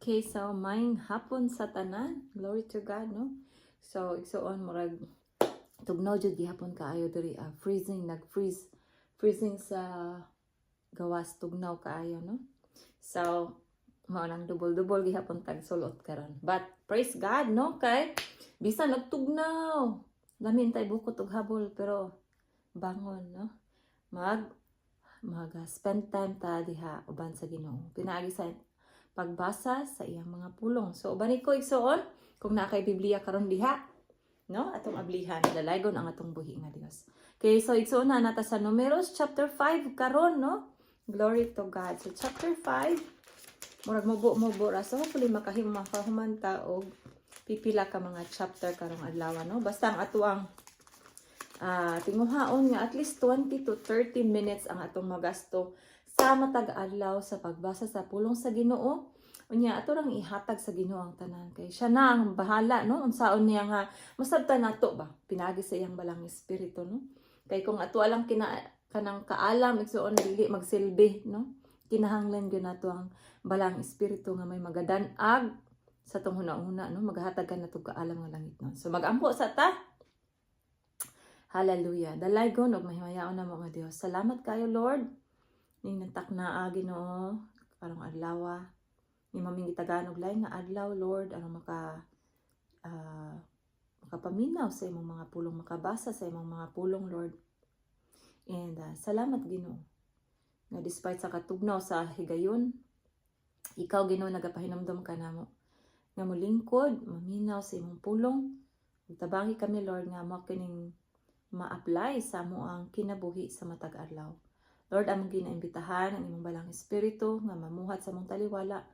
Okay, so maayong hapon sa tanan. Glory to God, no? So, igsuon, murag tugnaw jud gihapon kaayo diri, freezing, nag-freeze, freezing sa gawas, tugnaw kaayo, no? So, mao nang dubol-dubol gihapon tag sulot karon. But praise God, no? Kay bisan nagtugnaw, lamin tay bukot og habol, pero bangon, no? Mag mag spend time ta diha uban sa Ginoo. Pinaagi sa pagbasa sa iyang mga pulong. So uban ko, igsuon, kung naa kay Biblia karon diha, no? Atong ablihan, dalaygon ang atong buhi nga Dios. Okay, so igsuon na nata sa Numeros chapter 5 karon, no? Glory to God. So chapter 5, murag mubo-mubo ra. So hopefully makahimo makahuman ta og pipila ka mga chapter karong adlaw, no? Basta ang ato ang tinguhaon nga at least 20 to 30 minutes ang atong magasto sa matag adlaw sa pagbasa sa pulong sa Ginoo. Unya ato rang ihatag sa Ginoo ang tanan kay siya na ang bahala, no, unsaon niya nga masabtan nato ba pinagi sa iyang Balang Espiritu, no? Kay kung ato alang kina kanang kaalam, igsuon, dili magsilbi, no? Kinahanglan gyud nato ang Balang Espiritu nga may magadan-ag sa atong huna-huna, no, maghatag ka nato kaalam nga langit, no? So magampo sa ta. Hallelujah. Dalaygon og mahimayaon namo nga Dios. Salamat kayo, Lord. Ning natakna, Ginoo, karong adlaw. Nimo ming gitagaan og lain nga adlaw, Lord, aron makapaminaw sa imong mga pulong, makabasa sa imong mga pulong, Lord. And salamat, Ginoo, nga despite sa katugnaw sa higayon, ikaw, Ginoo, nagapahinumdom ka namo nga molingkod, maminaw sa imong pulong. Ug tabangi kami, Lord, nga mo kining ma-apply sa amo ang kinabuhi sa matag adlaw. Lord, among ginaimbitahan ang imong Balang Espiritu nga mamuhat sa among taliwala.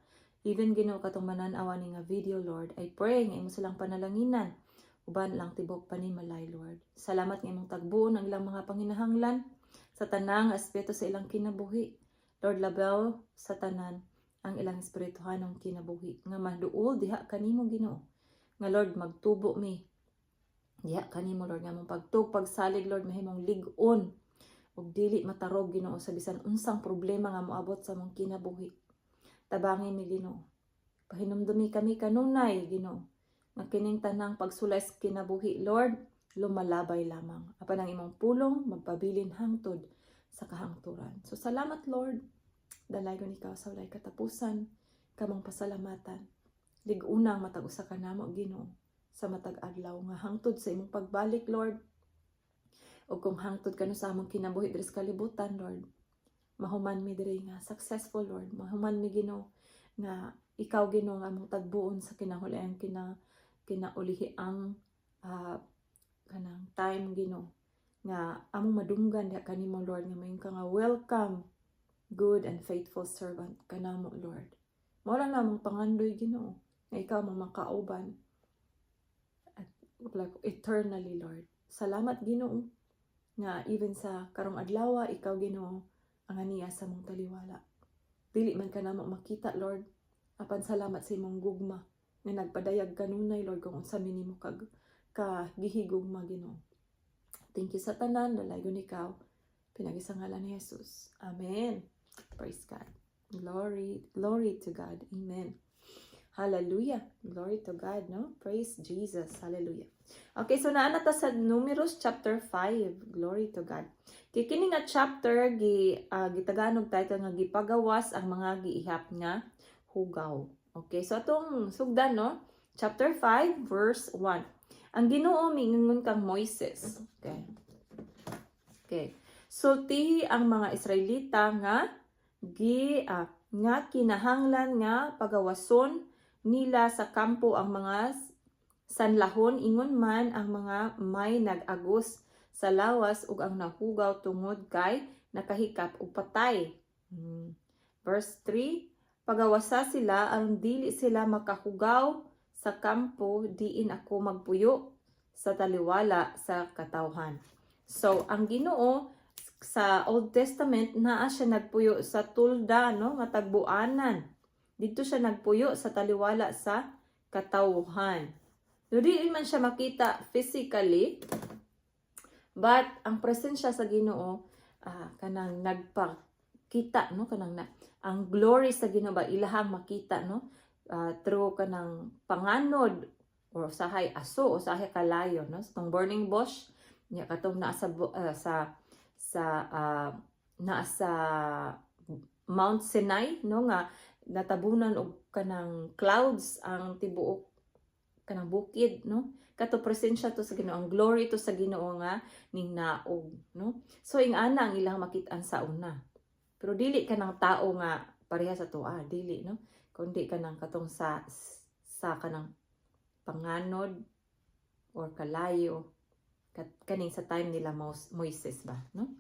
Even, Ginoo, katong manan-aw ani nga video, Lord, I pray nga imo silang panalanginan uban lang tibok panimalay, Lord. Salamat nga imong tagbuon ang ilang mga panginahanglan sa tanang aspeto sa ilang kinabuhi. Lord, labaw sa tanan ang ilang espirituhanong kinabuhi nga maduol diha kanimo, Ginoo. Nga, Lord, magtubo mi diha kanimo, Lord, nga mong pagtug pagsalig, Lord, mahimong lig-on ug dili matarog, Ginoo, sa bisan unsang problema nga moabot sa among kinabuhi. Tabangi mi, Ginoo. Pahinumdumi kami kanunay, Ginoo, nga kining tanang pagsulay sa kinabuhi, Lord, lumalabay lamang. Apan ang imong pulong magpabilin hangtod sa kahangturan. So salamat, Lord. Dalaygon ikaw sa walay katapusan, kamong pasalamatan. Lig-una ang matag usa ka namo, Ginoo, sa matag adlaw nga hangtod sa imong pagbalik, Lord. O kung hangtod kanu sa among kinabuhi diri sa kalibutan, Lord, mahuman mi diri nga successful, Lord. Mahuman mi, Ginoo, nga ikaw, Ginoo, nga among tagbuon sa kinahuliang kinaulihi ang kanang time, Ginoo, nga among madunggan diha kanimo, Lord, nga moingon ka nga, "Welcome, good and faithful servant," kanamo, Lord. Mao lang namong pangandoy, Ginoo, nga ikaw mong makauban at like eternally, Lord. Salamat, Ginoo, nga even sa karong adlaw, ikaw, Ginoo, ang aniya sa mong taliwala. Dili man ka namo makita, Lord, apan salamat sa imong gugma nga nagpadayag kanunay, Lord, kung unsa mi nimo kag ka gihigugma, Ginoo. Thank you sa tanan, dalaygon ikaw. Pinagi sa ngalan ni Jesus. Amen. Praise God. Glory, glory to God. Amen. Hallelujah. Glory to God, no? Praise Jesus. Hallelujah. Okay, so naa na ta sa Numeros chapter 5. Glory to God. Kay kini nga chapter gitagaan og title nga "Gipagawas ang mga giihap nga hugaw." Okay, so atong sugdan, no? Chapter 5 verse 1. Ang Ginoo miingon kang Moises. Okay. Okay. Sultihi ang mga Israelita nga kinahanglan nga pagawason nila sa kampo ang mga sanlahon, ingon man ang mga may nag-agos sa lawas ug ang nahugaw tungod kay nakahikap og patay. Verse 3, pagawasa sila aron dili sila makahugaw sa kampo diin ako magpuyo sa taliwala sa katawhan. So, ang Ginoo sa Old Testament, naa siya nagpuyo sa tulda, no, nga tagbuanan. Dito siya nagpuyo sa taliwala sa katawhan. So, di man siya makita physically, but ang presensya sa Ginoo kanang nagpakita, no, kanang na, ang glory sa Ginoo ba ilahang makita, no? through kanang panganod or usahay aso, usahay kalayo, no? So, tong burning bush nya, katong naa sa bu- ah, sa sa ah, naa sa Mount Sinai, no, nga natabunan og kanang clouds ang tibuok kanang bukid, no? Kato presensya to sa Ginoo, ang glory to sa Ginoo nga ning naog, no? So ing-ana ang ilang makit-an sa una, pero dili kanang tao nga pareha sa atoa, dili, no, kundi kanang katong sa kanang panganod or kalayo kaning sa time nila Moises ba, no?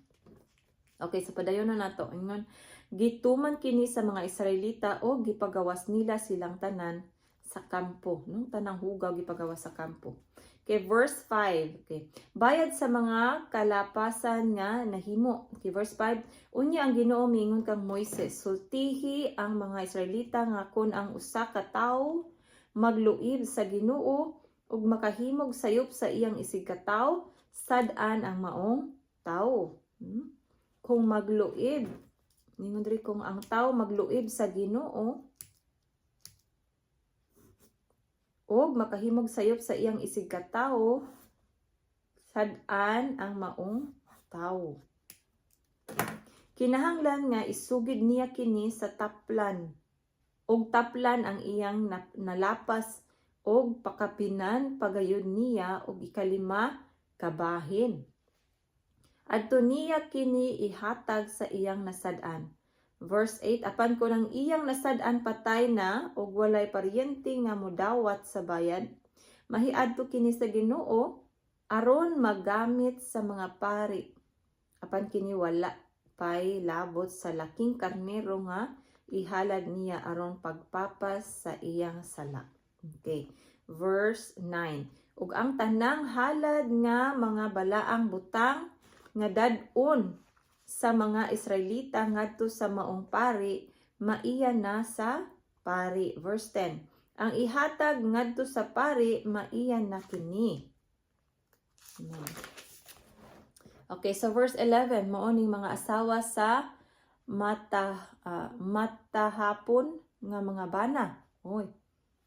Okay, so padayon na nato. Ingon, gituman kini sa mga Israelita o gipagawas nila silang tanan sa kampo, no? Tanang hugaw gipagawas sa kampo. Okay, verse 5. Okay. Bayad sa mga kalapasan nga nahimo. Okay, verse 5. Unya ang Ginoo miingon kang Moises, sultihi ang mga Israelita nga kon ang usa ka tawo magluib sa Ginoo ug makahimog sayop sa iyang isigkatawo, sad-an ang maong tawo. Kung magluib, ningon diri, kung ang tawo magluib sa Ginoo ug makahimog sayop sa iyang isigkatawo, sad-an ang maong tawo. Kinahanglan nga isugid niya kini sa taplan ug taplan ang iyang nalapas og pakapinan pagayod niya og ikalima kabahin. Adto niya kini ihatag sa iyang nasad-an. Verse 8, apan kung ang iyang nasad-an patay na ug walay paryente nga modawat sa bayad, mahiadto kini sa Ginoo aron magamit sa mga pari. Apan kini wala pay labot sa laking karnero nga ihalad niya aron pagpapas sa iyang sala. Okay. Verse 9. Ug ang tanang halad nga mga balaang butang nga dad-on sa mga Israelita ngadto sa maong pari, maiya na sa pari. Verse 10. Ang ihatag ngadto sa pari, maiya na kini. Amen. Okay, so verse 11, mao ning mga asawa sa matahapon nga mga bana. Oy.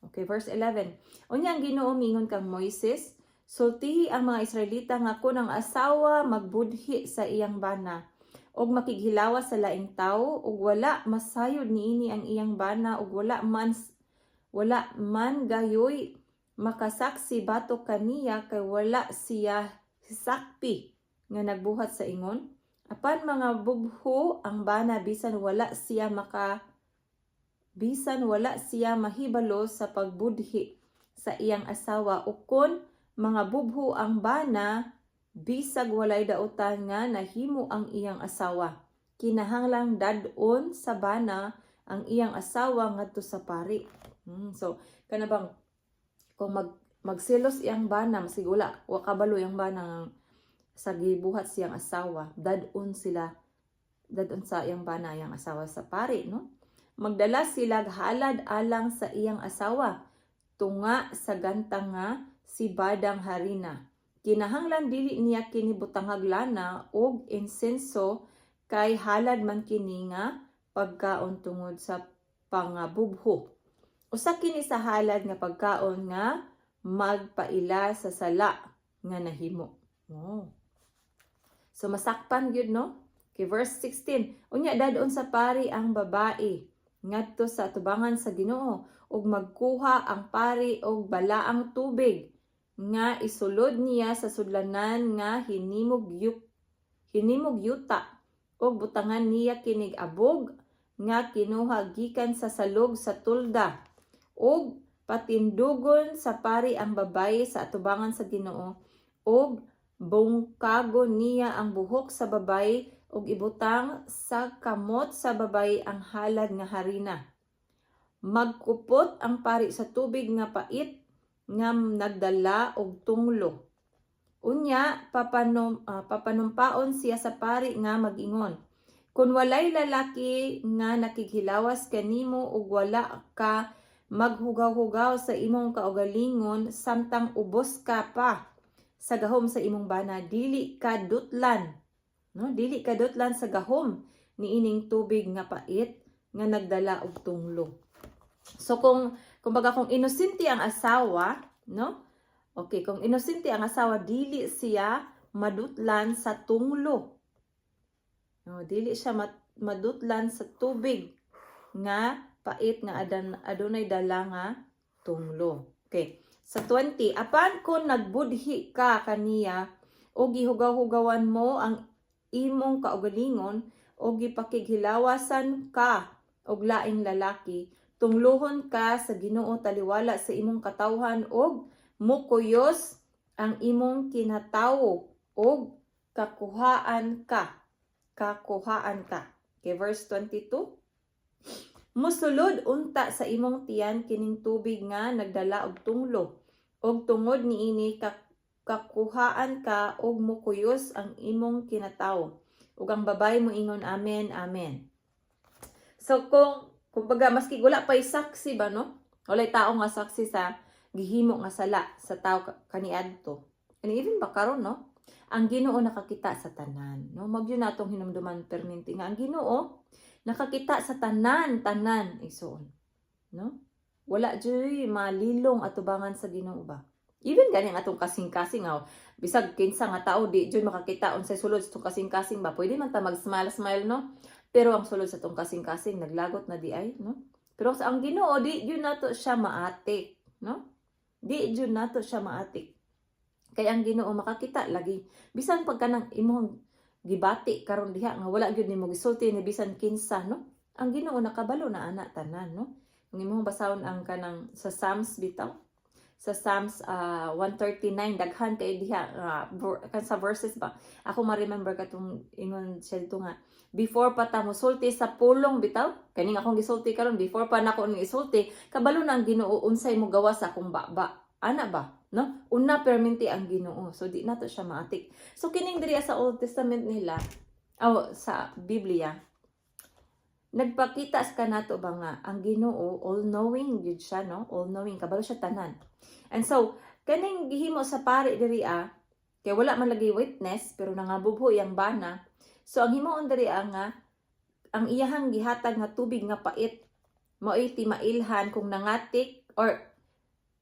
Okay, verse 11. Unya ang Ginoo miingon kang Moises, sultihi ang mga Israelita nga kon ang asawa magbudhi sa iyang bana ug makighilawas sa laing tawo ug wala masayod niini ang iyang bana ug wala man gayoy makasaksi batok kaniya kay wala siya sakpi nga nagbuhat sa ingon, apan mga bubho ang bana bisan wala siya mahibalo sa pagbudhi sa iyang asawa, ukon mga bubho ang bana bisag walay dautan nga nahimo ang iyang asawa, kinahanglang dad-on sa bana ang iyang asawa ngadto sa pari. So kana bang kung magselos iyang bana, masig wala wa kabalo iyang bana nga sa gibuhat siyang asawa, dad-on sila, dad-on sa iyang bana iyang asawa sa pari, no? Magdala sila halad alang sa iyang asawa tunga sa gantang nga sibadang harina. Kinahanglan dili niya kini butangag lana og insenso kay halad man kini nga pagkaon tungod sa pangabubho. Usa kini sa halad nga pagkaon nga magpaila sa sala nga nahimo. Oh. So masakpan gyud, no? Okay, verse 16. Unya dad-on sa pari ang babae ngadto sa atubangan sa Ginoo ug magkuha ang pari og balaang tubig nga isulod niya sa sudlanan nga hinimog yuta ug butangan niya kinig abog nga kinuha gikan sa salog sa tulda, ug patindugon sa pari ang babaye sa atubangan sa Ginoo ug bungkagon niya ang buhok sa babaye ug ibutang sa kamot sa babaye ang halad nga harina. Magkupot ang pari sa tubig nga pait nga nagdala og tunglo. Unya papanumpaon siya sa pari nga mag-ingon, "Kung walay lalaki nga nakighilawas kanimo ug wala ka maghugaw-hugaw sa imong kaugalingon samtang ubos ka pa sa gahom sa imong bana, dili ka dutlan, no, dili ka dutlan sa gahom niining tubig nga pait nga nagdala og tunglo." So kung kumbaga kung inosente ang asawa, no? Okay, kung inosente ang asawa, dili siya madutlan sa tunglo. No, dili siya madutlan sa tubig nga pait nga adunay dala nga tunglo. Okay. Sa 20, apan kung nagbudhi ka kaniya o gihugaw-hugawan mo ang imong kaugalingon o gipakighilawasan ka og laing lalaki, tungluhon ka sa Ginoo taliwala sa imong katawhan og mukuyos ang imong kinatawo og kakuhaan ka. Kakuhaan ka. Okay, verse 22. Musulod unta sa imong tiyan kining tubig nga nagdala og tunglo, og tungod niini kakuhaan ka og mukuyos ang imong kinatawo. Ug ang babaye moingon, "Amen, amen." So kung kumbaga maski wala pa'y saksi ba, no? Walay tao nga saksi sa gihimo nga sala sa tao kaniadto. And even ba karon, no? Ang Ginoo nakakita sa tanan, no? Mao gyud natong hinumduman perminti nga ang Ginoo nakakita sa tanan, tanan igsuon, no? Wala juy malilong atubangan sa Ginoo ba. Even gani ang atong kasing-kasing nga bisag kinsa nga tao di jud makakita unsay sulod sa atong kasing-kasing ba. Pwede man ta mag-smile smile, no? Pero ang sulod sa atong kasing-kasing naglagot na di ay, no? Pero sa ang Ginoo, di jud nato siya maatik, no? Di jud nato siya maatik. Kay ang Ginoo makakita lagi. Bisan pag kanang imong gibati karon diha nga wala gyud nimo gisulti ni bisan kinsa, no? Ang Ginoo nakabalo na ana tanan, no? Kung imong basahon ang kanang sa Psalms bitaw, sa Psalms 139, daghan kay diha kan sa verses ba. Ako ma-remember katong ingon siya dito nga before pa ta mosulti sa pulong bitaw, kaning akong gisulti karon, before pa nako ni isulti, kabalo na ang Ginoo unsay mo gawas sa akong baba ana ba, no? Una perminti ang Ginoo, so di nato siya maatik. So kining diri sa Old Testament nila o sa Biblia, nagpakita sa kanato ba nga ang Ginoo all knowing gyud siya, no? All knowing, kabalo siya tanan. And so kaning gihimo sa pari diri ah, kay wala man lagi witness pero nangabubho iyang bana. So ang himuon diri ah, nga ang iyahang gihatag nga tubig nga pait mao'y timailhan kung nangatik or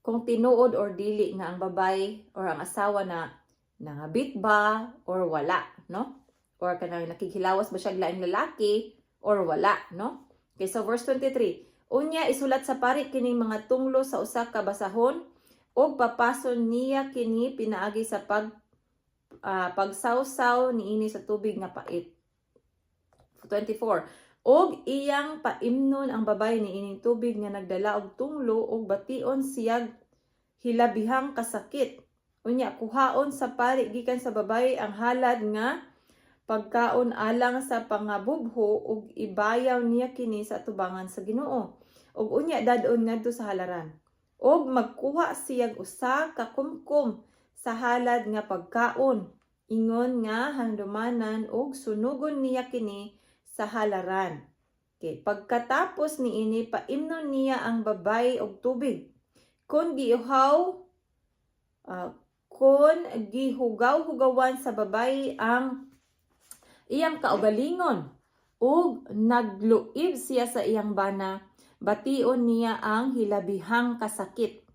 kung tinuod or dili nga ang babay or ang asawa na nangabit ba or wala, no? Or kanang nakighilawas ba siya og laing lalaki or wala, no? Okay, so verse 23. Unya isulat sa pari kining mga tunglo sa usa ka basahon ug papason niya kini pinaagi sa pagsawsaw niini sa tubig nga pait. 24. Og iyang paimnon ang babaye niining tubig nga nagdala og tunglo ug bation siyag hilabihang kasakit. Unya kuhaon sa pari gikan sa babaye ang halad nga pagkaon alang sa pangabubho ug ibayaw niya kini sa atubangan sa Ginoo. Ug unya dad-on ngadto sa halaran. Ug magkuha siyag usa ka kumkum sa halad nga pagkaon ingon nga handumanan ug sunugon niya kini sa halaran. Okay. Pagkatapos niini, paimnon niya ang babaye og tubig. Kung gihugaw-hugawan sa babaye ang iyang kaugalingon ug nagluib siya sa iyang bana, bation niya ang hilabihang kasakit.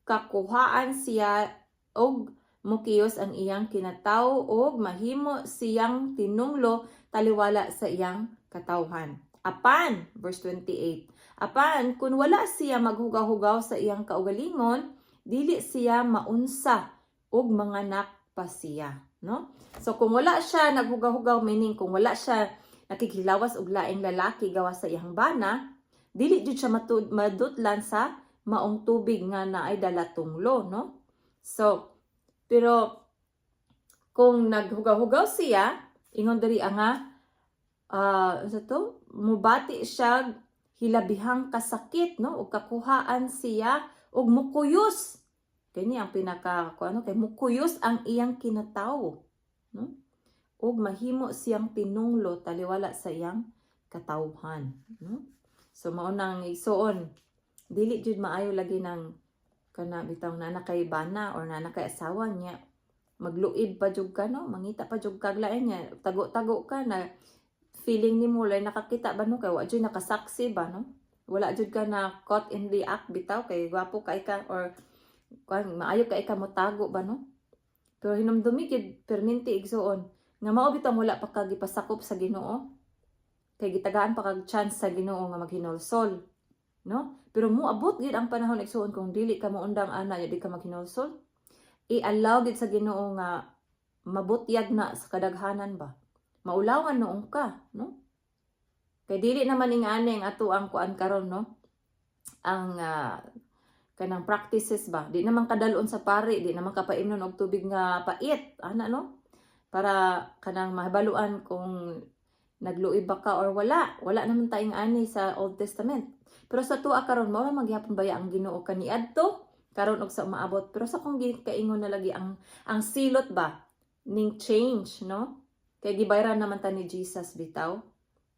Kakuhaan siya og mukiyos ang iyang kinatawo ug mahimo siyang tinunglo taliwala sa iyang katawhan. Apan, verse 28, apan, kung wala siya maghugaw-hugaw sa iyang kaugalingon, dili siya maunsa ug manganak pa siya, no? So kung wala siya naghugaw-hugaw, meaning kung wala siya nakighilawas og laing lalaki gawas sa iyang bana, dili jud siya madutlan sa maong tubig nga naay dala tunglo, no? So, pero kung naghugaw-hugaw siya, ingon diri ang nga sa to, mubati siya hilabihang kasakit, no? Ug kakuhaan siya ug mukuyos. Kini ang pinaka ko ano kay mukuyos ang iyang kinatawo, no? Ug mahimo siyang tinunglo taliwala sa iyang katawhan, no? So mao nang igsuon, dili jud maayo lagi nang kana bitaw na kay bana or na kay asawa niya magluib pa jud ka, no? Mangita pa jud kag lain niya, tago-tago ka na, feeling nimo walay nakakita ba, no? Kay wa jud nakasaksi ba, no? Wala jud ka na caught in the act bitaw kay gwapo kay ka or kuan, maayo kay ka motago ba, no? Pero hinumdumi gid perminti, igsuon, nga mao bitong wala pa ka gipasakop sa Ginoo kay gitagaan pa kag chance sa Ginoo nga maghinulsol, no? Pero moabot gid ang panahon, igsuon, kung dili ka moundang ana ya di ka maghinulsol, i-allow gid sa Ginoo nga mabutyag na sa kadaghanan ba, maulawan noong ka, no? Kay dili naman ingani ang ato ang kuan karon, no, ang kanang practices ba. Di naman kadalon sa pari, di naman kapaimnon og tubig nga pait ana, no, para kanang mahibaluan kung nagluib ba ka or wala. Wala naman tayong ani sa Old Testament. Pero sa tuwa karon, mao ra magyapon baya ang Ginoo kaniadto, karon og sa umaabot. Pero sa kung kaingon na lagi ang silot ba ning change, no? Kay gibayran naman ta ni Jesus bitaw.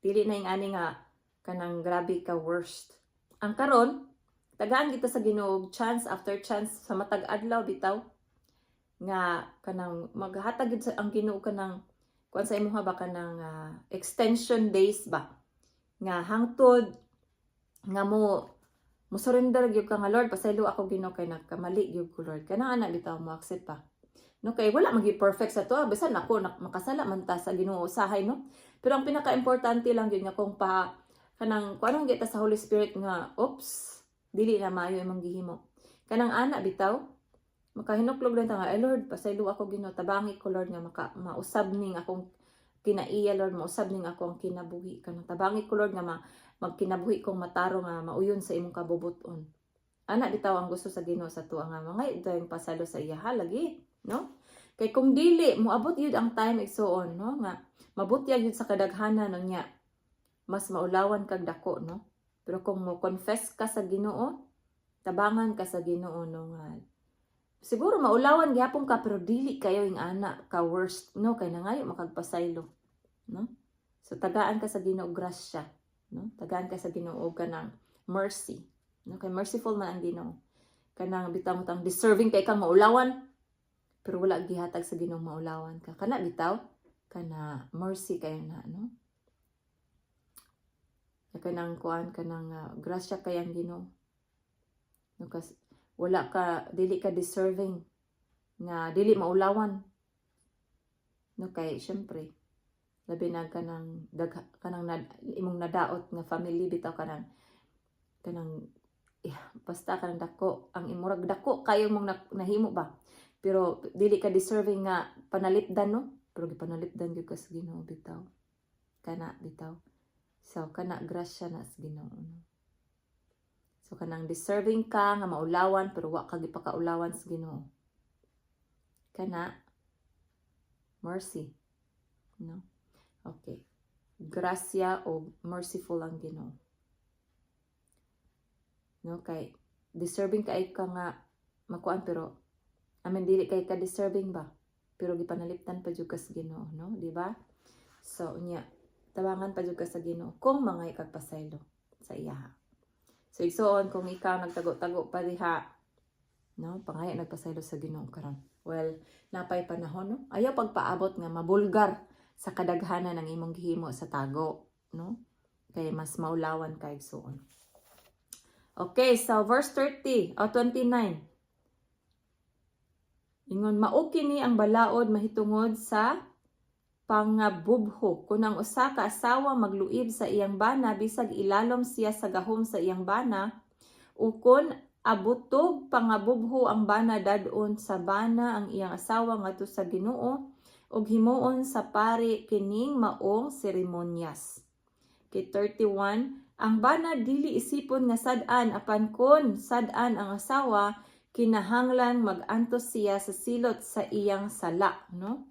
Dili na yung ani nga kanang grabe ka worst. Ang karon, tagaan kita sa Ginoo og chance after chance sa matag adlaw bitaw nga kanang maghatag gid sa ang Ginoo kanang kuan sa imuha ba, kanang extension days ba nga hangtod nga mo surrender gyud ka nga, "Lord, pasaylo ako, Ginoo, kay nakamali gyud ko, Lord." Kanang ana bitaw, mo accept pa, no? Kay wala magi perfect sa to, bisan ako makasala man ta sa Ginoo usahay, no? Pero ang pinaka-importante lang gyud nga kung pa kanang kung anong kita sa Holy Spirit nga, "Oops, dili na maayo imong gihimo," kanang ana bitaw, makahinuklog lang ta nga, "Ay Lord, pasaylo ako, Ginoo, tabangi ko, Lord, nga maka mausab ning akong kinaiya, Lord, mausab ning ako ang kinabuhi. Kanang tabangi ko, Lord, nga magkinabuhi kong mataro nga mauyon sa imong kabubuton." Ana bitaw ang gusto sa Ginoo sa tuwa nga mga ito yung pasalo sa iya lagi, no? Kay kung dili, moabot yun ang time, igsuon, no, nga mabutyag yun sa kadaghanan, no, nya mas maulawan kag dako, no? Pero kung mo confess ka sa Ginoo, tabangan ka sa Ginoo, no, nga siguro maulawan gyapon ka pero dili kayo yung ana ka worst, no? Kay nangayo makagpasaylo, no? So tagaan ka sa Ginoo grasya, no? Tagaan ka sa Ginoo kanang mercy, no? Kay merciful man ang Ginoo. Kanang bitaw mo tang deserving kay kang maulawan pero wala gihatag sa Ginoo maulawan ka. Kana bitaw, kana mercy kayo na, no? Kanang kuan, kanang grasya kay ang Ginoo, no? Kas wala ka, dili ka deserving nga dili maulawan, no? Kay syempre labi na kanang kanang imong nadaot nga family bitaw, kanang kanang eh, basta kanang dako ang imurag dako kayo mong nahimo ba, pero dili ka deserving nga panalipdan, no? Pero gipanalipdan gyud ka sa Ginoo bitaw. Kana bitaw. So kana grasya na sa Ginoo, no? So kanang deserving ka nga maulawan pero wa ka gipakaulawan sa Ginoo. Kana mercy, no? Okay, grasya o merciful ang Ginoo, no? Kay deserving kay ka nga makuan pero I mean, dili kay ka deserving ba, pero gipanaliptan pa jud ka sa Ginoo, no? Di ba? So unya tabangan pa jud ka sa Ginoo kung mga ikagpasaylo sa iyaha. So igsuon, kung ikaw nagtago-tago pa diha, no, pangayo nagpasaylo sa Ginoo karon. Well, napay panahon, no? Ayaw pagpaabot nga mabulgar sa kadaghanan ng imong gihimo sa tago, no? Kay mas maulawan ka, igsuon. Okay, so verse 30 o 29. Ingon, mao kini ang balaod mahitungod sa pangabubho. Kung ang usa ka asawa magluib sa iyang bana bisag ilalom siya sa gahom sa iyang bana, ukon abutog pangabubho ang bana, dad-on sa bana ang iyang asawa ngadto sa Ginoo ug himuon sa pari kining maong seremonyas. Kay 31, ang bana dili isipon nga sad-an, apan kon sad-an ang asawa, kinahanglan mag-antos siya sa silot sa iyang sala, no?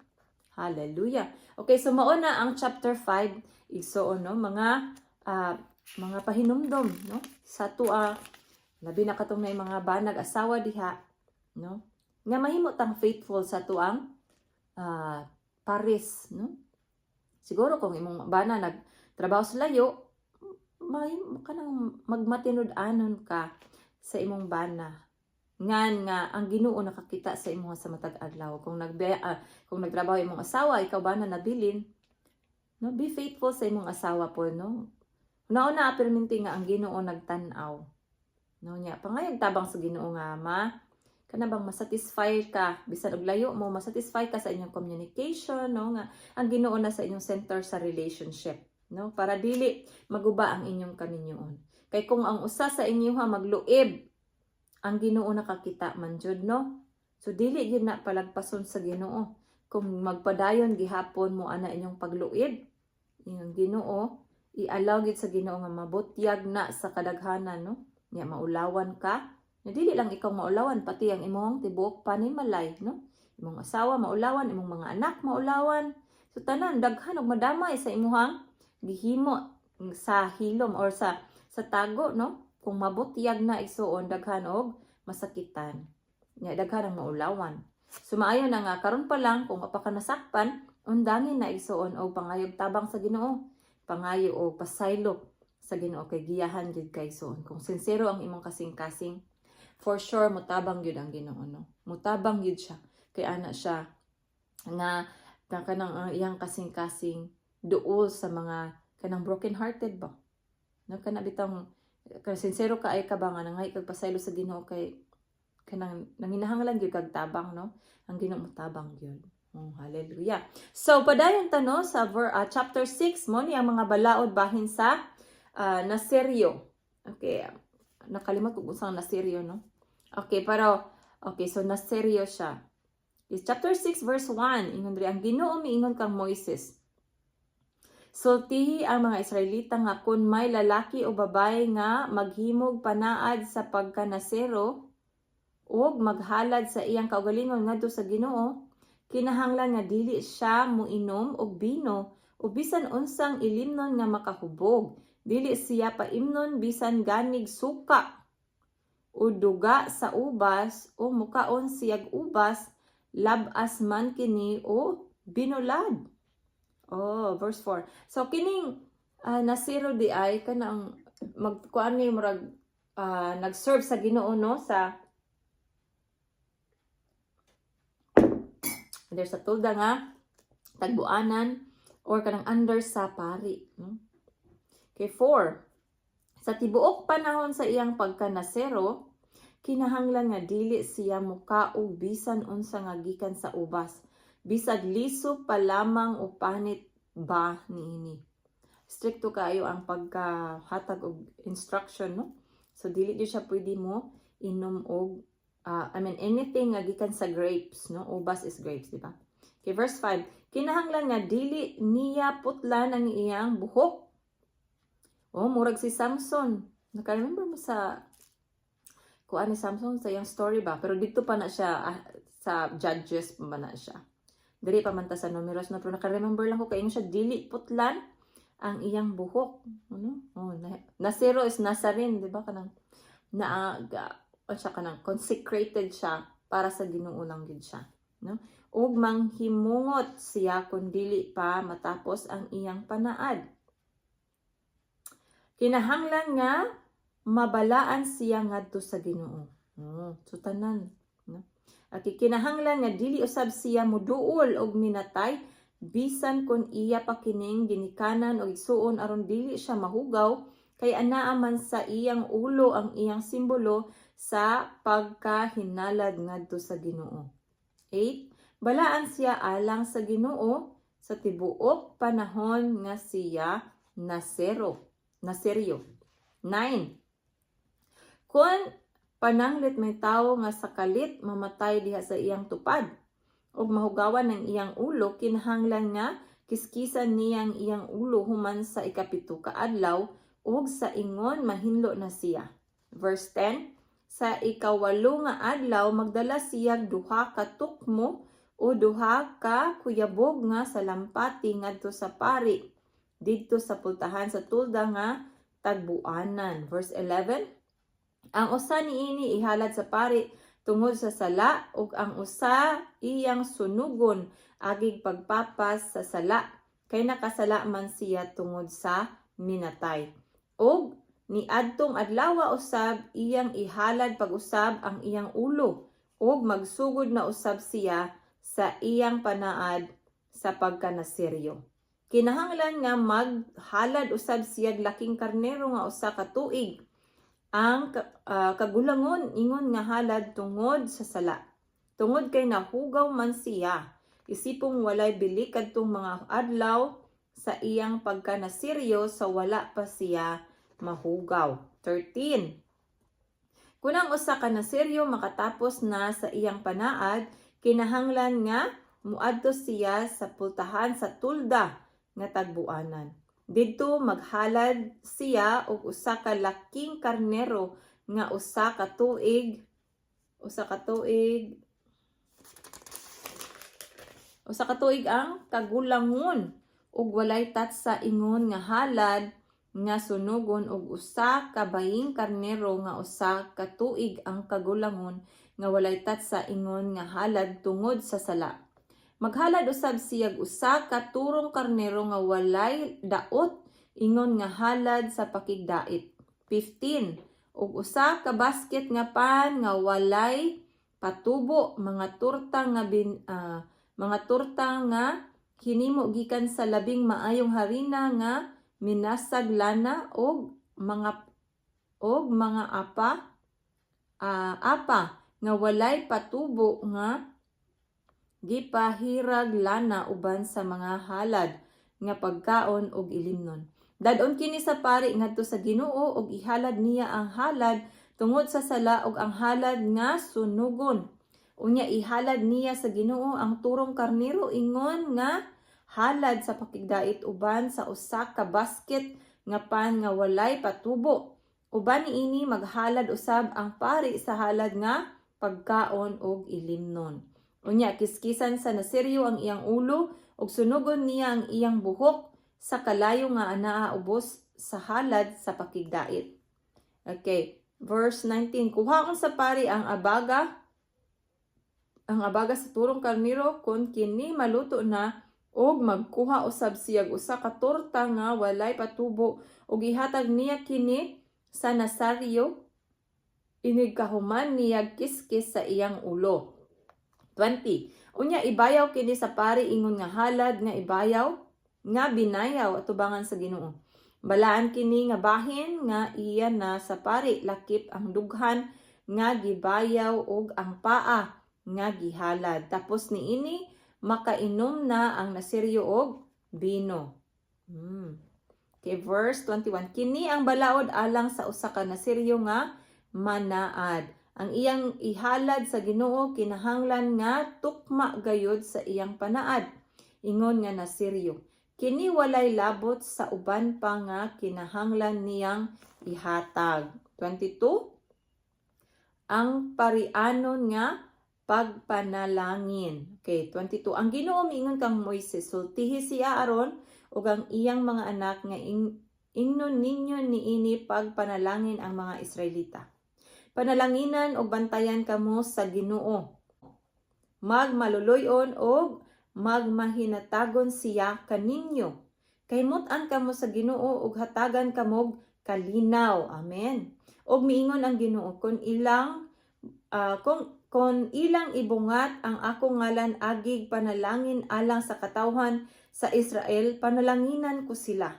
Hallelujah. Okay, so mao na ang chapter 5, igsuon, no, mga pahinumdom, no, sa tua, labi na katong may mga banag asawa diha, no, nga mahimo tang faithful sa tuang pares, no? Siguro kung imong bana nagtrabaho sa layo, may kanang magmatinud-anon ka sa imong bana ngan nga ang Ginoo nakakita sa imo sa matag adlaw. Kung nagtrabaho imong asawa, ikaw ba na nabilin, no, be faithful sa imong asawa po, no? Una-una perminti nga ang Ginoo nagtan-aw. No nya, pangayog tabang sa Ginoo nga ma kana bang masatisfy ka bisan og layo mo, masatisfy ka sa inyong communication, no, nga ang Ginoo na sa inyong center sa relationship, no, para dili maguba ang inyong kaminyoon. Kay kung ang usa sa inyo ha magluib, ang Ginoo nakakita man jud, no? So dili gyud na palagpason sa Ginoo kung magpadayon gihapon mo ana inyong pagluib. Yung Ginoo, i-allow gyud sa Ginoo nga mabutyag na sa kadaghanan, no, nya maulawan ka. Nya dili lang ikaw maulawan, pati ang imong tibuok panimalay, no, imong asawa maulawan, imong mga anak maulawan. So tanan daghan og madamay sa imuhang gihimo sa hilom or sa tago, no. Kung mabutyag na, igsuon, daghan og masakitan nya, daghan ang maulawan. So maayo na nga karon pa lang, kung pa ka nasakpan, undangin na, igsuon, og pangayog tabang sa Ginoo, pangayo og pasaylo sa Ginoo, kay giyahan gyud kay, igsuon, kung sinsero ang imong kasing-kasing, for sure mutabang gyud ang Ginoo, no. Mutabang gyud siya kay ana siya nga nga kanang ang iyang kasing-kasing duol sa mga kanang broken hearted ba, no. Kana bitang kay sinsero ka ay ka ba nga nangay kag pasaylo sa Ginoo, kay kanang nanginahanglan gyud kag tabang, no. Ang Ginoo mutabang gyud. Oh, hallelujah. So padayon ta, no, sa chapter 6 mo ni ang mga balaod bahin sa Naseryo. Okay, nakalimot ko kung saan Naseryo, no. Okay, pero okay, so Naseryo siya. Is chapter 6 verse 1, ingon diri, ang Ginoo miingon kang Moises: "Sultihi ang mga Israelita nga kun may lalaki o babae nga maghimog panaad sa pagkanasero ug maghalad sa iyang kaugalingon ngadto sa Ginoo, kinahanglan nga dili siya moinom og bino o bisan unsang ilimnon nga makahubog. Dili siya paimnon bisan ganig suka o duga sa ubas o mukaon siyag ubas, labas man kini o binulad." Oh, verse 4. So kining nasiro di ay kanang magkuan ni murag nag-serve sa Ginoo, no, sa under sa tolda nga tagbuanan or kanang under sa pari, no? Okay, 4. Sa tibuok panahon sa iyang pagkanasero, kinahanglan nga dili siya mukaog bisan unsa nga gikan sa ubas, bisag liso pa lamang o panit ba niini. Strikto kaayo ang pagkahatag og instruction, no? So dili gyud siya pwede mo inom og I mean, anything nga gikan sa grapes, no? Ubas is grapes, di ba? Okay, verse 5. Kinahanglan nga dili niya putlan ang iyang buhok. Oh, murag si Samson. Naka-remember mo sa kuan ni Samson, sa iyang story ba? Pero dito pa na siya sa Judges pa ba na siya. Diri pa man ta sa Numeros, no, pero naka-remember lang ko kay ingon siya dili putlan ang iyang buhok. Ano? Oh, na, Nasero is Nazarene, di ba, kanang na ga, o siya kanang consecrated siya para sa Ginoo lang gid siya, no? Ug manghimungot siya kung dili pa matapos ang iyang panaad. Kinahanglan nga mabalaan siya ngadto sa Ginoo. Oh, so tanan, no? At kinahanglan nga dili usab siya muduol og minatay bisan kon iya pa kining ginikanan o igsuon, aron dili siya mahugaw, kay anaa man sa iyang ulo ang iyang simbolo sa pagkahinalad ngadto sa Ginoo. 8. Balaan siya alang sa Ginoo sa tibuok panahon nga siya nasero. Naseryo. 9. Kung pananglit may tawo nga sa kalit mamatay diha sa iyang tupad ug mahugawan ang iyang ulo, kinahanglan nga kiskisan niyang iyang ulo human sa 7 ka adlaw ug sa ingon mahinlo na siya. Verse 10. Sa 8 nga adlaw magdala siya duha ka tukmo o duha ka kuyabog nga salampati ngadto sa pari didto sa pultahan sa tolda nga tagbuanan. Verse 11. Ang usa niini ihalad sa pari tungod sa sala ug ang usa iyang sunugon agig pagpapas sa sala, kay nakasala man siya tungod sa minatay. Ug niadtong adlawa usab iyang ihalad pag-usab ang iyang ulo ug magsugod na usab siya sa iyang panaad sa pagkanaseryo. Kinahanglan nga maghalad usab siyag laking karnero nga 1 ka tuig ang kagulangon ingon nga halad tungod sa sala. Tungod kay nahugaw man siya, isipong walay bili kadtong mga adlaw sa iyang pagkanasiryo sa wala pa siya mahugaw. 13. Kung ang usa ka nasiryo makatapos na sa iyang panaad, kinahanglan nga muadto siya sa pultahan sa tulda nga tagbuanan. Didto maghalad siya og usa ka laking karnero nga 1 ka tuig ang kagulangon ug walay tatsa ingon nga halad nga sunugon og usa ka baying karnero nga 1 ka tuig ang kagulangon nga walay tatsa ingon nga halad tungod sa sala. Maghalad usab siyag usa ka turong karnero nga walay daot ingon nga halad sa pakigdait. 15. Ug usa ka basket nga pan nga walay patubo, mga torta nga hinimo gikan sa labing maayong harina nga minasag lana og mga apa nga walay patubo nga gipahirag lana uban sa mga halad nga pagkaon og ilimnon. Dad-on kini sa pari ngadto sa Ginoo ug ihalad niya ang halad tungod sa sala ug ang halad nga sunugon. Unya ihalad niya sa Ginoo ang turong karnero ingon nga halad sa pakigdait uban sa usa ka basket nga pan nga walay patubo. Uban niini maghalad usab ang pari sa halad nga pagkaon og ilimnon. Unya kiskisan sa nasiryo ang iyang ulo ug sunugon niya ang iyang buhok sa kalayo nga anaa ubos sa halad sa pakigdait. Okay, verse 19. Kuhaon sa pari ang abaga sa turong karnero kon kini maluto na og magkuha usab siyag usa ka torta nga walay patubo ug ihatag niya kini sa nasaryo inig kahuman niya kiskis sa iyang ulo. 20. Unya ibayaw kini sa pari ingon nga halad nga ibayaw nga binayaw atubangan sa Ginoo. Balaan kini nga bahin nga iya na sa pari lakip ang dughan nga gibayaw ug ang paa nga gihalad. Tapos niini makainom na ang nasiryo og bino. Okay, verse 21. Kini ang balaod alang sa usa ka nasiryo nga manaad. Ang iyang ihalad sa Ginoo kinahanglan nga tukma gayud sa iyang panaad. Ingon nga nasiryo. Kini walay labot sa uban pa nga kinahanglan niyang ihatag. 22. Ang parianon nga pagpanalangin. Okay, 22. Ang Ginoo miingon kang Moises, sultihi si Aaron ug ang iyang mga anak nga ingnon ninyo niini pagpanalangin ang mga Israelita. Panalanginan ug bantayan kamo sa Ginoo. Magmaluluy-on og magmahinatagon siya kaninyo. Kay mut-an kamo sa Ginoo ug hatagan kamog kalinaw. Amen. Og miingon ang Ginoo kung ilang ibungat ang akong ngalan agig panalangin alang sa katawhan sa Israel, panalanginan ko sila.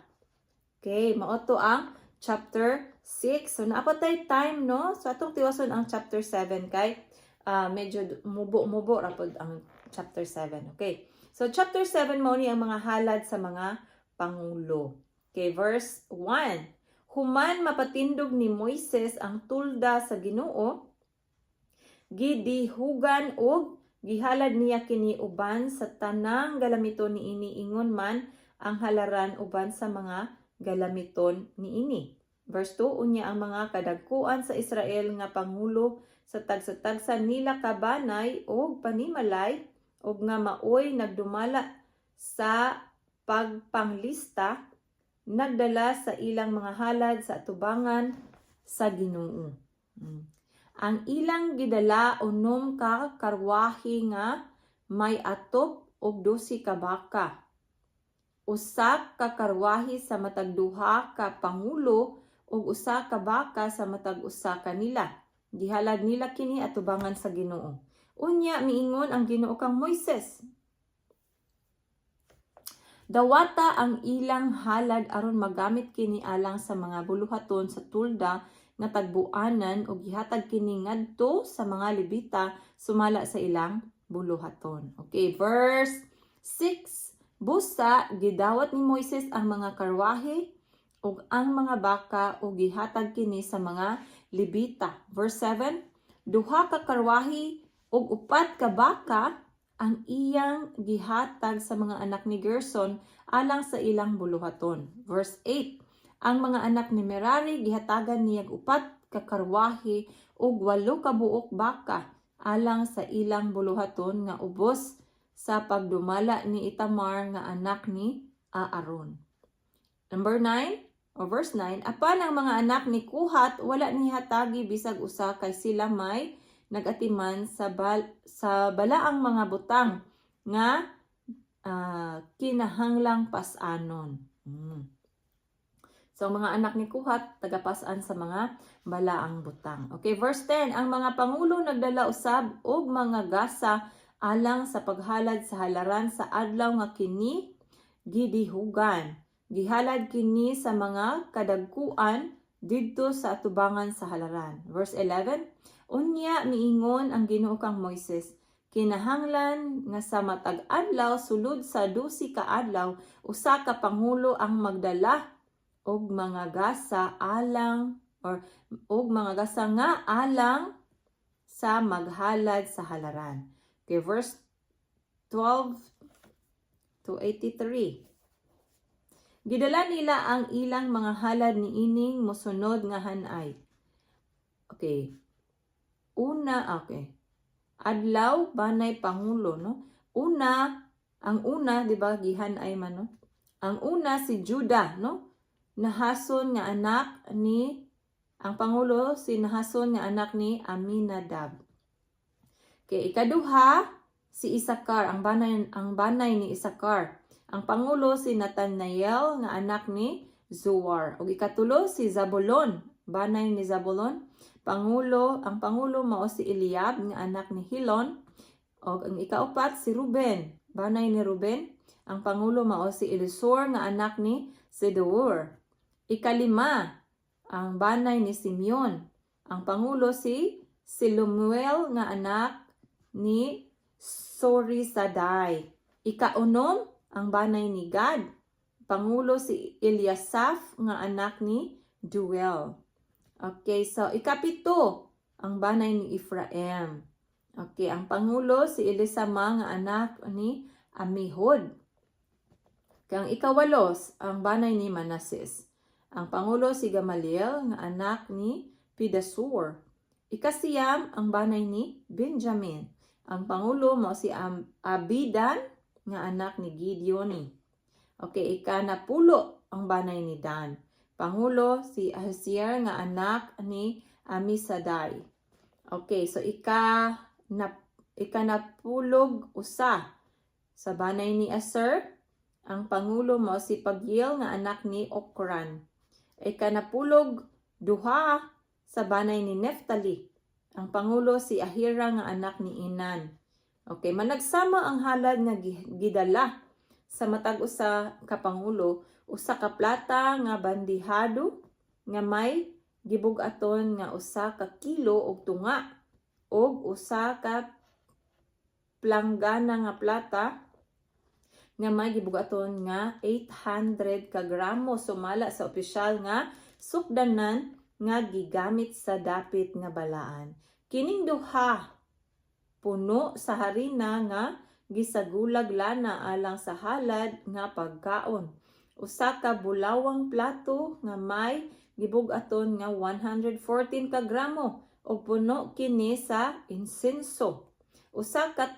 Okay, mao to ang chapter 6. So naa pa tay time, no? So atong tiwason ang chapter 7 kay medyo mubo-mubo ra pod ang chapter 7. Okay. So chapter 7 mao ni ang mga halad sa mga pangulo. Okay, verse 1. Human mapatindog ni Moises ang tulda sa Ginoo, gidihugan og gihalad niya kini uban sa tanang galamiton niini ingon man ang halaran uban sa mga galamiton niini. Verse 2, unya ang mga kadagkuan sa Israel nga pangulo sa tagsa-tagsa nila ka banay og panimalay og nga maoy nagdumala sa pagpanglista nagdala sa ilang mga halad sa atubangan sa Ginoo. Ang ilang gidala 6 ka karwahe nga may atop og 12 ka baka. 1 ka karwahe sa matag duha ka pangulo ug 1 ka baka sa matag usa kanila. Gihalad nila kini atubangan sa Ginoo. Unya miingon ang Ginoo kang Moises. Dawata ang ilang halad aron magamit kini alang sa mga buluhaton sa tolda nga tagbuanan ug gihatag kini ngadto sa mga Levita sumala sa ilang buluhaton. Okay, verse 6. Busa gidawat ni Moises ang mga karwahe ug ang mga baka ug gihatag kini sa mga Levita. Verse 7. Duha ka karwahe ug upat ka baka ang iyang gihatag sa mga anak ni Gerson alang sa ilang buluhaton. Verse 8. Ang mga anak ni Merari gihatagan niyag upat ka karwahe ug walo ka buok baka alang sa ilang buluhaton nga ubos sa pagdumala ni Itamar nga anak ni Aaron. Number 9 o verse 9, apan ang mga anak ni Kuhat wala nihatagi bisag usa kay sila may nagatiman sa balaang mga butang nga kinahanglang pas-anon. So, ang mga anak ni Kuhat, tagapasan sa mga balaang butang. Okay, verse 10, ang mga pangulo nagdala usab og mga gasa alang sa paghalad sa halaran sa adlaw nga kini gidihugan. Gihalad kini sa mga kadagkuan didto sa atubangan sa halaran. Verse 11, unya miingon ang Ginoo kang Moises, kinahanglan nga sa matag adlaw sulod sa 12 ka adlaw usa ka pangulo ang magdala og mga gasa alang or og mga gasa nga alang sa maghalad sa halaran. Okay, verse 12 to 83. Gidala nila ang ilang mga halad niining mosunod nga hanay. Okay. Una, okay. Adlaw, banay pangulo, no? Una, ang una, di ba, gihanay man, no? Ang una si Judah, no? Nahason nga anak ni ang pangulo si Nahason nga anak ni Aminadab. Okay, ikaduha si Isakar, ang banay ni Isakar. Ang pangulo si Nathanael nga anak ni Zuar. Ug ikatulo si Zabulon, banay ni Zabulon. Ang pangulo mao si Eliab nga anak ni Hilon. Og ang ikaupat si Ruben, banay ni Ruben. Ang pangulo mao si Elisur nga anak ni Sedeur. Ikalima, ang banay ni Simeon. Ang pangulo si Silumuel nga anak ni Sorisaday. Ikaunom, ang banay ni Gad. Pangulo si Eliasaph nga anak ni Duel. Okay, so ikapito, ang banay ni Ephraim. Okay, ang pangulo si Elisama nga anak ni Amihud. Kang ikawalos, ang banay ni Manases. Ang pangulo si Gamaliel nga anak ni Pidasur. Ikasiyam, ang banay ni Benjamin. Ang pangulo mao si Abidan nga anak ni Gideoni. Okay, ikanapulo, ang banay ni Dan. Pangulo si Ahisier nga anak ni Amisaday. Okay, so ikanapulog usa sa banay ni Aser, ang pangulo mao si Pagiel nga anak ni Okran. Ikanapulog duha sa banay ni Neftali. Ang pangulo si Ahira nga anak ni Inan. Okay, managsama ang halad nga gidala sa matag usa ka pangulo, usa ka plata nga bandihado nga may gibug-aton nga 1 ka kilo og tunga ug usa ka planggana nga plata nga may gibug-aton nga 800 ka gramo sumala sa opisyal nga sukdanan nga gigamit sa dapit nga balaan. Kining duha puno sa harina nga gisagulag lana alang sa halad nga pagkaon. Usa ka bulawang plato nga may gibug-aton nga 114 ka gramo ug puno kini sa insenso. Usa ka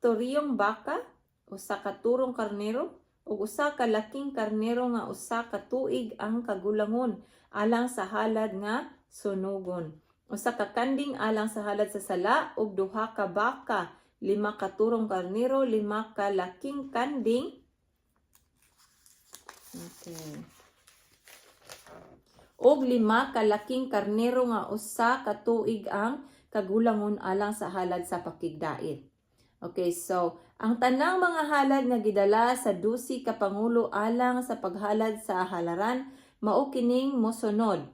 toriyong baka, usa ka turong karnero, ug usa ka laking karnero nga 1 ka tuig ang kagulangon alang sa halad nga sunugon. Usa ka kanding alang sa halad sa sala ug duha ka baka, lima ka turong karnero, lima ka laking kanding. Okay. Og lima ka laking karnero nga 1 ka tuig ang kagulangon alang sa halad sa pakigdait. Okay, so Ang tanang mga halad nga gidala sa 12 ka pangulo alang sa paghalad sa halaran mao kining mosunod.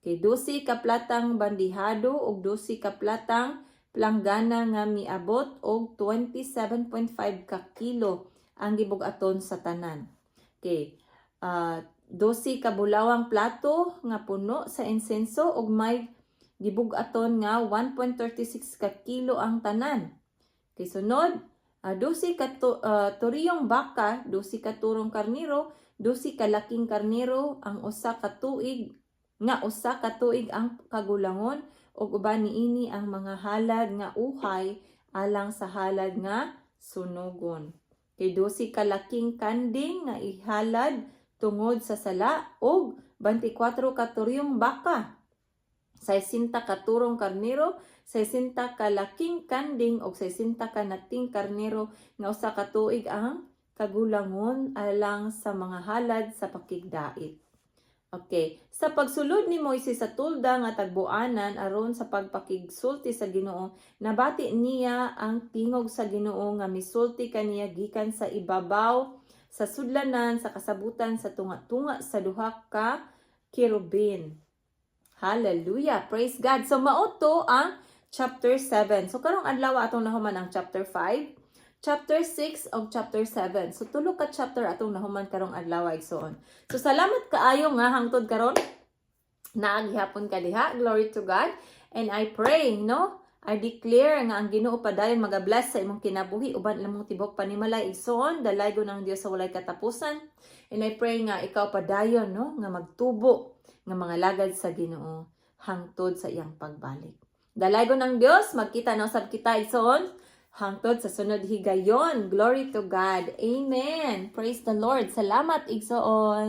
Kay 12 ka platang bandihado ug 12 ka platang planggana nga miabot og 27.5 ka kilo ang gibug-aton sa tanan. Okay. 12 ka bulawang plato nga puno sa insenso ug may gibug-aton nga 1.36 ka kilo ang tanan. Kay sunod, 12 ka turiyong baka, 12 ka turong karniro, 12 ka laking karniro ang usa ka tuig nga usa ka tuig ang kagulangon ug uban niini ang mga halad nga uhay alang sa halad nga sunugon. Kay 12 ka laking kanding nga ihalad tungod sa sala ug 24 ka turyong baka, 60 ka turong karnero, 60 ka laking kanding ug 60 ka nating karnero nga usa ka tuig ang kagulangon alang sa mga halad sa pakigdait. Okay, sa pagsulod ni Moises sa tulda nga tagbuanan aron sa pagpakigsulti sa Ginoo, nabati niya ang tingog sa Ginoo nga misulti kaniya gikan sa ibabaw sa sudlanan sa kasabutan sa tunga-tunga sa duha ka kerubin. Hallelujah! Praise God! So mao to ang chapter 7. So karong adlaw atong nahuman ang chapter 5, chapter 6 ug chapter 7. So tulo ka chapter atong nahuman karong adlaw, igsoon. So salamat kaayo nga hangtod karon naa gihapon ka diha. Glory to God. And I pray, no? I declare nga ang Ginoo padayon magabless sa imong kinabuhi uban imong tibok panimalay, igsoon. Dalaygon ang Dios sa walay katapusan. And I pray nga ikaw padayon, no, nga magtubo nga mga lagad sa Ginoo hangtod sa iyang pagbalik. Dalaygon ang Dios, magkita na usab kita, igsoon, hangtod sa sunod higayon. Glory to God. Amen. Praise the Lord. Salamat, igsoon.